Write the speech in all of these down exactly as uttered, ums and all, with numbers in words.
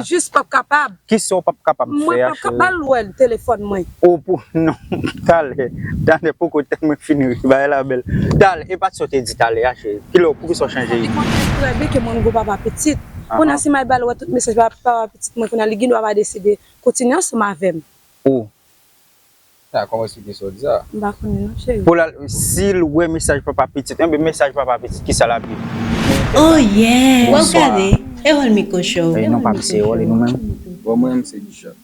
Jis p ap kapab. Kisa w p ap kapab fè a, cheri? Mwen p ap kapab wè telefòn mwen. O pou, non, talè, talè, poko tan mwen fin ri, bagay la bèl. Talè, e pa t sa w te di talè a, cheri? Kilè, poukisa w chanje ide? Li konnen trè byen ke mwen m gon papa pitit. Kounye a, si m al ba l wè tout mesaj papa pitit mwen, kounye a, li gen dwa pa deside kontinye ansanm avè m. O. Sa, kòman eksplike sa w di sa? M pa konnen non, cheri. Pou l al, si l wè mesaj papa pitit, enben mesaj papa pitit, kisa l ap di? Oh yeah! W ap gade Erol Miko Show. Ey, non, pa m se Erol, e nou menm? Bon, mwen menm se G-Shock.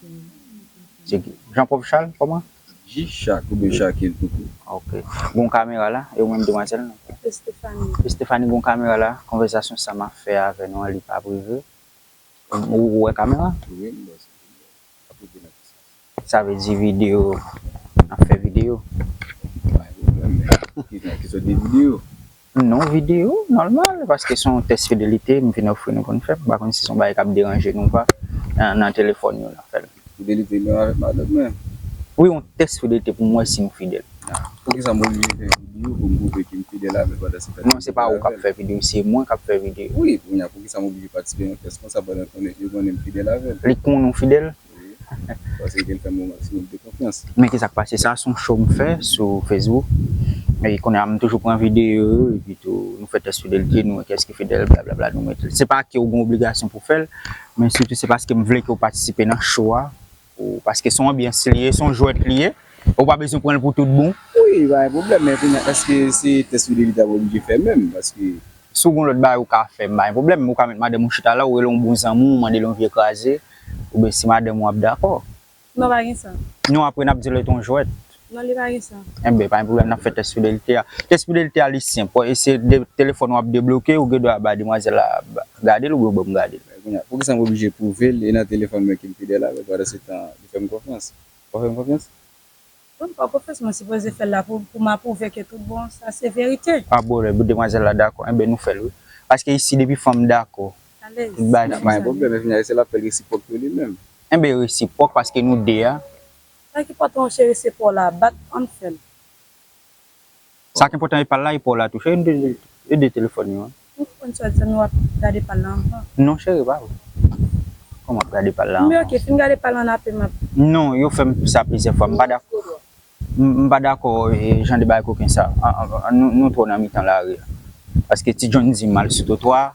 Se Jean Paul Charles, kòman? G-Shock oubyen Shakil toukout. Ok. Gon kamera la, e ou menm demwazèl non? Estefani. Estefani, gon kamera la, konvèsasyon sa m ap fè avè nou an, li pa prive. Ou, ou wè kamera? Wi, m wè sa. Sa vle di videyo, n ap fè videyo. Ki sòt de videyo? Non, videyo, nòmal, paske se yon tès fidelite m vin ofri nou pou n fè. M pa konn si se yon bagay k ap deranje nou ou pa nan, nan telefòn yo n ap fè l. Fidelite menm avèk madanm mwen? Wi, yon tès fidelite pou m wè si nou fidèl. Poukisa m oblije fè videyo pou m pwouve ke m fidèl avè l pandan se tan? Non, se pa ou k ap fè videyo, se mwen k ap fè videyo. Wi, kounye a poukisa m oblije patisipe nan yon tès konsa pandan konnen, yo konnen m fidèl avè l? Li konnen w fidèl? Wi, paske li te fè m yon maksimòm de konfyans. Men kisa k pase, sa se yon show m fè sou Facebook. E kounye a m toujou pran videyo yo, epi tou nou fè tès fidelite, nou wè kiyès ki fidèl, blablabla, nou mete l. Se pa ke w gen obligasyon pou w fè l, men sitou se paske m vle ke w patisipe nan show a. Ou, paske se yon anbyans li ye, se yon jwèt li ye. Ou pa bezwen pran l pou tout bon. Wi, pa gen pwoblèm, men kounye a, èske se tès fidelite a m oblije fè menm? Paske. Si w gen yon lòt bagay ou ka fè, m pa gen pwoblèm. Ou ka met madanm ou chita la, ou rele yon bon zanmi w, ou mande l yon vye kraze, oubyen si madanm ou ap dakò. Non, pa gen sa. Non, apre n ap di l se yon jwèt. Non, li pa gen sa. Enben, pa gen pwoblèm, n ap fè tès fidelite a. Tès fidelite a, li senp. E se de, telefòn w ap debloke, ou gen dwa bay demwazèl la gade l oubyen w ban m gade l. Kounye a, poukisa m oblije pwouve l e nan telefòn mwen ke m fidèl avè l pandan se tan li fè m konfyans? W ap fè m konfyans? Wi, m fè w konfyans, mwen sipoze fè l la pou, pou m apwouve ke tout bon, sa se verite. Pa pwoblèm, demwazèl la dakò, enben nou fè l wi. Paske isi depi fanm dakò, tout bagay fini. Pa gen pwoblèm, men kounye a se l ap fè l resipwòk tou li menm. Enben resipwòk paske nou de a. Sa ki enpòtan cheri se pa w la bat, ann fè l. Sa k enpòtan e pa l la, e pa w la tou. Cheri, nou te, e de telefòn yo. M konprann sa w di, men w ap gade pa l la anvan. Non, cheri, pa vre. Kòman w ap gade pa l la anvan? Men oke, fin gade pa l la, n ape m ap. Non, yo fè m sa plizyè fwa. M pa dakò. M pa dakò e jan de bagay koken sa. Nou, nou twò nan mitan lari a. Paske Ti John di m al sou twotwa a.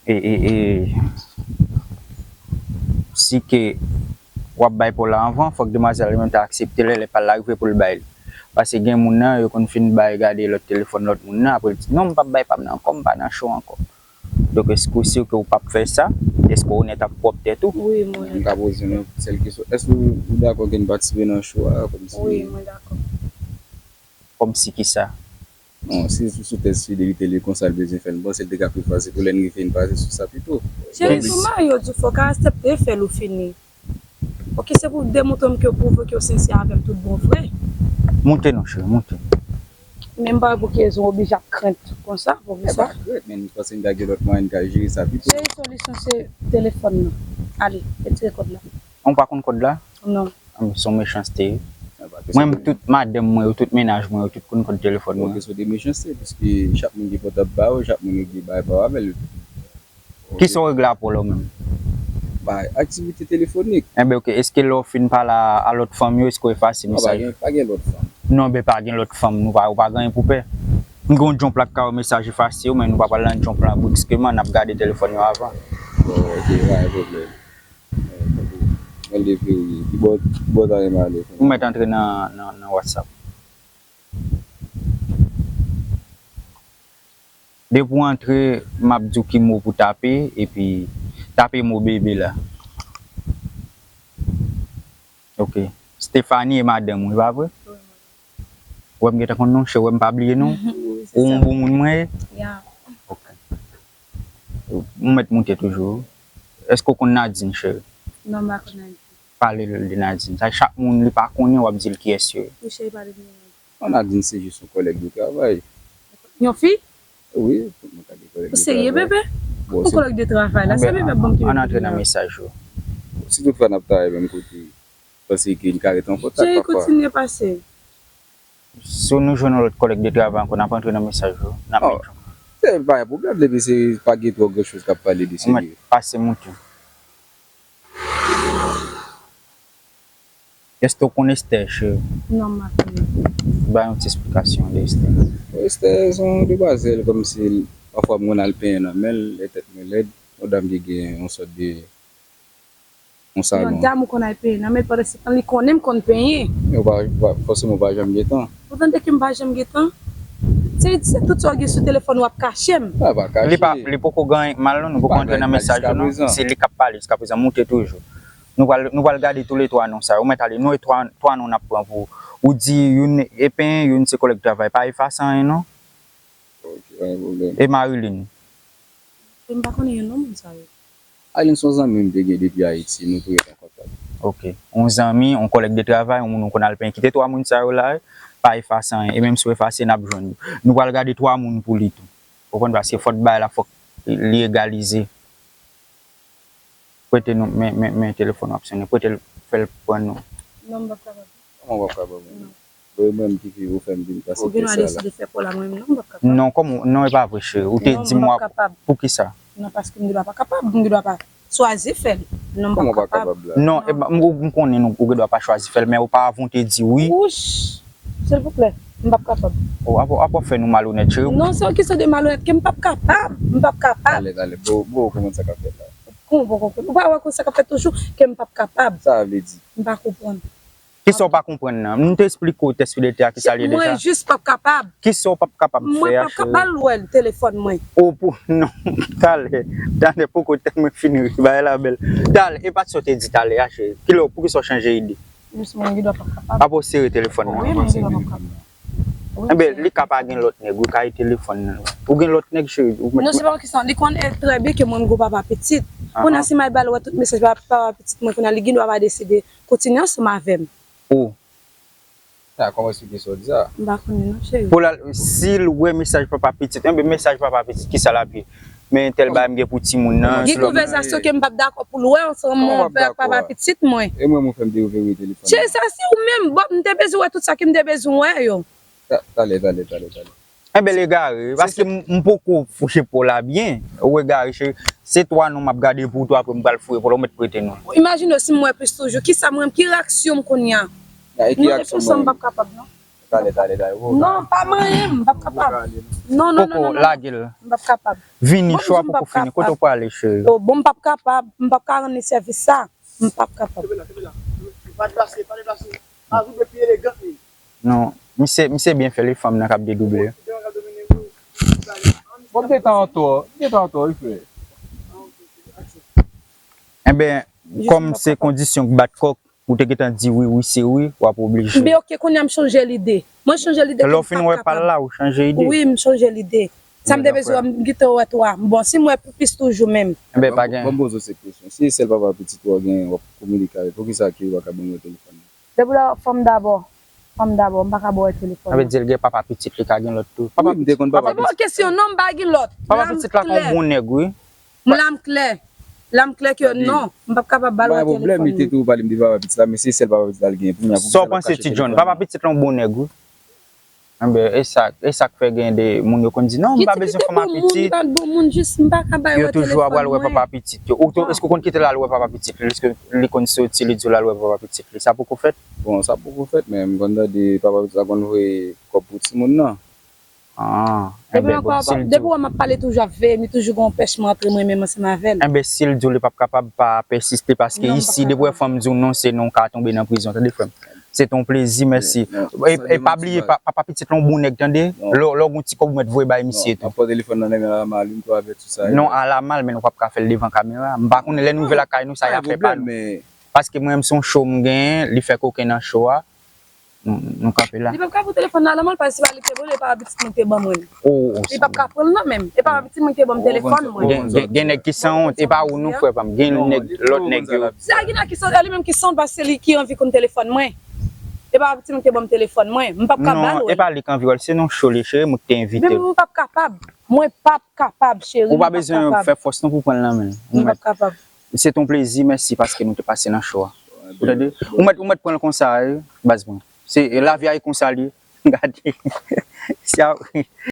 E, e, e, si ke w ap bay pa w la anvan, fòk demwazèl la li menm ta aksepte lè, lè pa l la rive pou l bay li. Paske gen moun nan, yo konn fin bay gade lòt telefòn lòt moun nan, apre l di, non, m p ap bay pa m nan ankò, m pa nan cho ankò. Donk, èske w si ke w p ap fè sa? Èske w onèt ak pwòp tèt ou? Wi, m onèt. M ka poze nou sèl kesyon, èske w dakò ke n patisipe nan cho a kòmsi? Wi, mwen dakò. Kòmsi kisa? Bon, si se sou tès fidelite li konsa l bezwen fè l, m panse l te ka pi fasil pou lè n rive n pase sou sa pito. Cheri, sou Mario di w fò w ka aksepte fè l ou fini. Oke, se pou w demontre m ke w pwouve ke w sensè avè m tout bon vre. Moute non, cheri, moute. Men m pa wè pou ki rezon w oblije ap krent konsa, pou ki sa. E pa krent, men m panse n ta gen lòt mwayen n ka jere sa pito. Cheri, solisyon se telefòn nan. Ale, retire kòd la. Ou pa konn kòd la? Non. Anben, se yon mechanste wi. Mwen menm, tout madanm mwen yo, tout mennaj mwen yo, tout konn kòd telefòn mwen. Bon, kesyon de mechanste, piske chak moun gen pòtab pa yo, chak moun regle bagay pa yo avè l. Kisa w regle a pa w la ou menm? Bay, aktivite telefonik. Enben, oke. Èske lè w fin pale a, a lòt fanm yo, èske w efase mesaj yo? Non, pa gen, pa gen lòt fanm. Non, enben, pa gen lòt fanm. Nou pa, ou pa gen anyen pou pè. M gen yon djonp la k ka wè mesaj efase yo, men nou pa pral nan djonp lan briskman, n ap gade telefòn yo avan. Bon, oke, pa gen pwoblèm. Mwen leve wi. Ki bò, ki bò w ta renmen ale? Ou mèt antre nan, nan, nan WhatsApp. Depi w antre, m ap di w ki mo pou tape, epi tape mo bebe la. Oke. Stephanie e madanm ou, e pa vre? Wi, mwen. Ou wè m gentan konn non w, cheri, ou wè m pa bliye non w? Wi, se sa. Ou yon bon moun mwen ye? Ya. Oke. M mèt moute toujou. Èske w konn Nadine, cheri? Non, m pa konn Nadine. Pale l de Nadine. Sa chak moun li pa konnen, w ap di l kiyès yo ye. Wi, cheri, pale de Nadine. Non, Nadine se jis yon kòlèg de travay. Yon fi? Wi, mwen ka di kòlèg de travay. Ou serye, bebe? Yon kòlèg de travay la, se bebe ap ban m kebe. Ann antre nan mesaj yo. Si toutfwa n ap travay menm kote, panse ke n ka rete an kontak pafwa. Cheri, kontinye pase. Si nou jwenn yon lòt kòlèg de travay ankò, n ap antre nan mesaj yo, n ap met yon. Se pa yon pwoblèm, depi se pa gen twò gran choz k ap pale de serye. Ou mèt pase m yon tou. Èske w konn Esther, cheri? Non, m pa konnen. Ba yon ti esplikasyon de Esther. Esther se yon demwazèl, kòmsi pafwa m konn al penyen nan men l, lè tèt mwen lèd, yon dam ki gen yon sòt de yon salon. Yon dam ou konn al penyen nan men l, pandan se tan li konnen m konn penyen. Men ou pa, pa, fòseman ou pa janm gen tan. Poutan de ke m pa janm gen tan. Se, se tout sa w gen sou telefòn w ap kache m. Sa pa kache. Li pa, li poko gen anyen k mal non, nou poko antre nan mesaj yo non. Se li k ap pale jiskaprezan, moute toujou. Nou pral, nou pral gade toulètwa non sa yo. Ou mèt ale, nou e twa, twa non n ap pran pou ou. Ou di youn e penyen, youn se kòlèg travay. Pa efase anyen non. Ok, pa gen pwoblèm. E Marilyn? E m pa konnen yo non moun sa yo. Marilyn se yon zanmi m te gen depi Ayiti, nou tou ret an kontak. Ok. Yon zanmi, yon kòlèg de travay, yon moun ou konn al penyen. Kite twa moun sa yo la, pa efase anyen. E menm si w efase, n ap jwenn yo. Nou pral gade twa moun pou li tou. Ou konprann? Paske fòk bagay la, fòk li egalize. Prete nou, men, men, men telefòn w ap sonnen. Prete l, fè l pran nou. Non, m p ap kapab. Kòman w p ap kapab? Non. Bon, e mwen menm ki fi, ou fè m vin pase kè sa la. Ou gen dwa deside fè kò la mwen menm, non, m p ap kapab. Non, kòman, non, e pa vre, cheri. Ou te di m w ap, poukisa? Non, paske m gen dwa pa kapab, m gen dwa pa chwazi fè l. Non, m p ap kapab. Kòman w p ap kapab la? Non, e pa, m, m konnen nou, ou gen dwa pa chwazi fè l, men oparava w te di wi. Wouch! Silvouplè, m p ap kapab. O, apa, apa w fè nou malonèt, cheri. Non, se yon kesyon de malonèt ke m p ap kapab. M p ap kapab. Talè, talè, bon, bon, kòman sa k ap fèt la? Kòman w poko konprann? Ou pa wè kòman sa k ap fèt toujou, ke m p ap kapab. Sa vle di? M pa konprann. Kisa w pa konprann nan? M te esplike w tès fidelite a kisa l ye deja. Mwen jis p ap kapab. Kisa w p ap kapab fè a, cheri? Mwen p ap kapab lwe telefòn mwen. O, pou, non, talè, talè, poko tèt mwen fini ri, bagay la bèl. Talè, e pa t sa w te di talè a, cheri. Kilè w, poukisa w chanje ide? Jis mwen gen dwa p ap kapab. Apa w sere telefòn nan? Wi, mwen gen dwa p ap kapab. Wi, cheri. Enben, li ka pa gen lòt nèg, wi, ka e telefòn nan. Ou gen lòt nèg, cheri? Non, se pa yon kesyon. Li konnen trè byen ke mwen m gon papa pitit. Kounye a, si m al ba l wè tout mesaj papa, papa pitit mwen, kounye a, li gen dwa pa deside kontinye ansanm avè m. O. Sa, kòman eksplike sa w di sa? M pa konnen non, cheri. Pou l al, si l wè mesaj papa pitit, enben mesaj papa pitit, kisa l ap ye? Men tèl bagay m gen pou timoun nan. Gen konvèsasyon ke m p ap dakò pou l wè ansanm avèk papa pitit mwen. E mwen, mwen fè m te ouvè telefòn nan. Cheri, sa se ou menm. Bon, m te bezwen wè tout sa ke m te bezwen wè yo. Ta-, talè, talè, talè, talè. Enben, l egare, paske m, m poko fouye po la byen. Ou egare, cheri. Se twa non m ap gade pou ou tou, apre m pral fouye po la, ou mèt prete non. Imajine w si m wè plis toujou. Kisa mwen, ki reyaksyon m kounye a? Non, e ki reyaksyon m p ap kapab, non. Talè, talè, talè. Non, pa manyen m, m p ap kapab. Non, non, non, non, non. Poko, lage l. M p ap kapab. Vini, cho a poko fini. Kote w prale, cheri? O, bon, m p ap kapab. M p ap ka rann li sèvis sa. M p ap kapab. Kenbe la, kenbe la. Pa deplase, pa deplase. Azoube pi elegan li. Non, misye, misye byen fè li, fanm nan k ap dedouble. Bon, m te tan antò, m te tan antò, wi, frè. Enben, kòm se kondisyon k bat kòk, ou te gentan di wi, wi, se wi, w ap oblije. Enben, oke, kounye a m chanje lide. Mwen chanje lide ke m p ap kapab. Lè w fin wè pa l la, ou chanje ide? Wi, m chanje lide. Sa m te bezwen wè, m gentan wè twa. Bon, si m wè plis toujou menm. Enben, pa gen. Ban m poze w se kesyon. Si se sèl papa pitit ou w gen, w ap kominike avè l, poukisa ke ou pa ka ban mwen telefòn nan? Depi lè w ap fanm dabò, fanm dabò, m pa ka ba w telefòn nan. Sa vle di l gen papa pitit, li ka gen lòt tou. Wi, m te konn papa pitit. Se pa yon kesyon non, m pa gen lòt. Papa pitit la se yon bon nèg, wi. La m klè. La m klè ke non, m p ap kapab ba l telefòn nan. Li te tou pale m de papa pitit la, men se sèl papa pitit la l gen. Sa w panse, Ti John? Papa pitit la yon bon nèg, wi. Enben, e sa, e sa k fè gen de moun yo konn di, "Non, m pa bezwen fanm a pitit." Li pa t bon moun, li pa t bon moun, jis m pa ka bay wè telefòn mwen. Yo toujou ap pral wè papa pitit yo. Ou tou, èske w konn kite l al wè papa pitit li? Èske li konn soti, li di w l al wè papa pitit li? Sa poko fèt? Bon, sa poko fèt, men m konn tande papa pitit la konn voye kòb pou timoun nan. Ah, enben, bon, si l di w. Depi w wè m ap pale toujou ap veye m, li toujou gen yon pèch mwen antre mwen menm ansanm avè l. Enben, si l di w li p ap kapab, pa pèsiste, paske isi, depi w wè fanm di w non, se non, w ka tonbe nan prizon, tande frè m. Se te yon plezi, mèsi. E, e pa bliye, pa, papa pitit la yon bon nèg, tande. Lè, lè w gen yon ti kòb ou mèt voye bay misye tou. Non, ap pran telefòn nan nan men Alamal, m tou avèti sa. Non, Alamal, men nou p ap ka fè l devan kamera. M pa konnen lè nou rive lakay nou, sa y ap fè pa nou. Paske mwen menm se yon cho m genyen, li fè koken nan cho a. Nou, nou kanpe la. Li p ap ka pran telefòn nan Alamal, paske se pa li ki te ban l, e papa pitit mwen ki te ban mwen l. Li p ap ka pran l nan men m. E papa pitit mwen ki te ban m telefòn mwen. Gen, gen, gen nèg ki sanwont, e pa ou non, frè pa m. Gen nèg, lòt nèg yo. Se a gen nèg ki sanwont, li menm ki sanwont, paske se li ki anvi konn telefòn mwen. E pa pitit mwen ki te ban m telefòn mwen. M p ap ka ba l wè. Non, e pa li k anvi wè l, se nan cho li, cheri, mwen ki te envite l. Men m p ap kapab. Mwen p ap kapab, cheri, m p ap kapab. Ou pa bezwen fè fòs non pou pran l nan men l. M p ap kapab. Se te yon plezi, mèsi paske nou te pase nan cho a. Ou tande? Ou mèt, ou mèt pran l konsa, wi, baz mwen. Se, lavi a e konsa l ye. Gade. Si a,